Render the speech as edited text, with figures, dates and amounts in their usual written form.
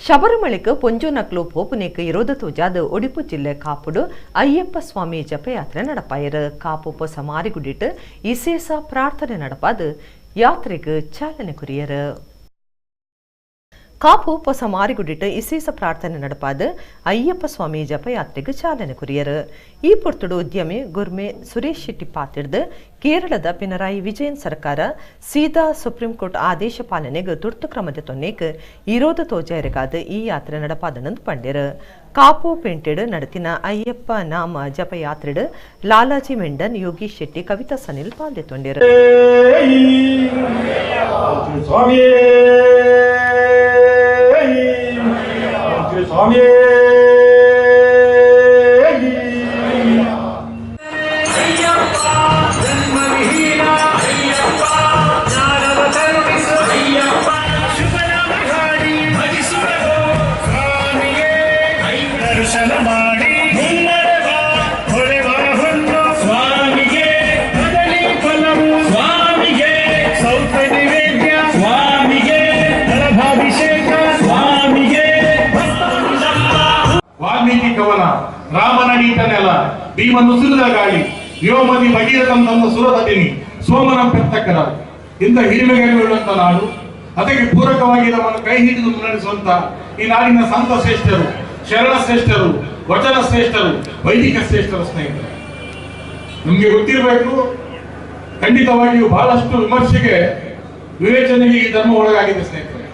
ಶಬರಿಮಲೆಕ್ ಪೊಂಜೋನಕ್ಲು ಪೋಪುನೇಕ್ ಇರೋದ ತೋಜಾದ ಒಡಿಪು ಜಿಲ್ಲೆ ಕಾಪುಡು ಅಯ್ಯಪ್ಪ ಸ್ವಾಮಿ ಜಪಯಾತ್ರೆ ನಡಪಾಯರು. ಕಾಪು ಪೊಸ ಮಾರಿಗುಡಿಟ್ ಇಸೇಸ ಪ್ರಾರ್ಥನೆ ನಡಪಾದ ಯಾತ್ರೆಗೆ ಚಾಲನೆ ಕೊರಿಯರು. ಕಾಪು ಪೊಸ ಮಾರಿಗುಡಿಟ್ ಇಸೇಸ ಪ್ರಾರ್ಥನೆ ನಡಪಾದ ಅಯ್ಯಪ್ಪ ಸ್ವಾಮಿ ಜಪಯಾತ್ರೆಗೆ ಚಾಲನೆ ಕೊರಿಯರು. ಈ ಪೊರ್ತುಡು ಉದ್ಯಮಿ ಗುರ್ಮೆ ಸುರೇಶ್ ಶೆಟ್ಟಿ ಪಾತಿಡ್ದು ಕೇರಳದ ಪಿನರಾಯಿ ವಿಜಯನ್ ಸರ್ಕಾರ ಸೀದಾ ಸುಪ್ರೀಂ ಕೋರ್ಟ್ ಆದೇಶ ಪಾಲನೆಗೆ ತುರ್ತು ಕ್ರಮದ ತೊನ್ನೇಕ್ ಇರೋದ ತೋಜಾಯರಿಗಾದ ಈ ಯಾತ್ರೆ ನಡಪಾದನಂದು ಪಂಡಿರು. ಕಾಪು ಪೇಂಟೆಡ್ ನಡೆತಿನ ಅಯ್ಯಪ್ಪ ನಾಮ ಜಪಯಾತ್ರೆಡ್ ಲಾಲಾಜಿ ಮೆಂಡನ್, ಯೋಗೀಶ್ ಶೆಟ್ಟಿ, ಕವಿತಾ ಸನಿಲ್ ಪಾಲ್ಗೊಂಡಿರು. ವಾಲ್ಮೀಕಿ ಕವನ, ರಾಮನಡೀತ ನೆಲ, ಭೀಮ ನುಸುರಿದ ಗಾಳಿ, ವ್ಯೋಮದಿ ಭಗೀರಥಂ ತನ್ನ ಸುರತಟಿನಿ, ಸೋಮನ ಪೆತ್ತಕರ ಇಂಥ ಹಿರಿಮೆಗಳುಳ್ಳುವಂತ ನಾಡು, ಅದಕ್ಕೆ ಪೂರಕವಾಗಿ ನಮ್ಮನ್ನು ಕೈ ಹಿಡಿದು ಮುನ್ನಡೆಸುವಂತ ಈ ನಾಡಿನ ಸಂತ ಶ್ರೇಷ್ಠರು, ಶರಣ ಶ್ರೇಷ್ಠರು, ವಚನ ಶ್ರೇಷ್ಠರು, ವೈದಿಕ ಶ್ರೇಷ್ಠರ ಸ್ನೇಹಿತರು. ನಿಮ್ಗೆ ಗೊತ್ತಿರಬೇಕು, ಖಂಡಿತವಾಗಿಯೂ ಬಹಳಷ್ಟು ವಿಮರ್ಶೆಗೆ, ವಿವೇಚನೆಗೆ ಈ ಧರ್ಮ ಒಳಗಾಗಿದೆ ಸ್ನೇಹಿತರೆ.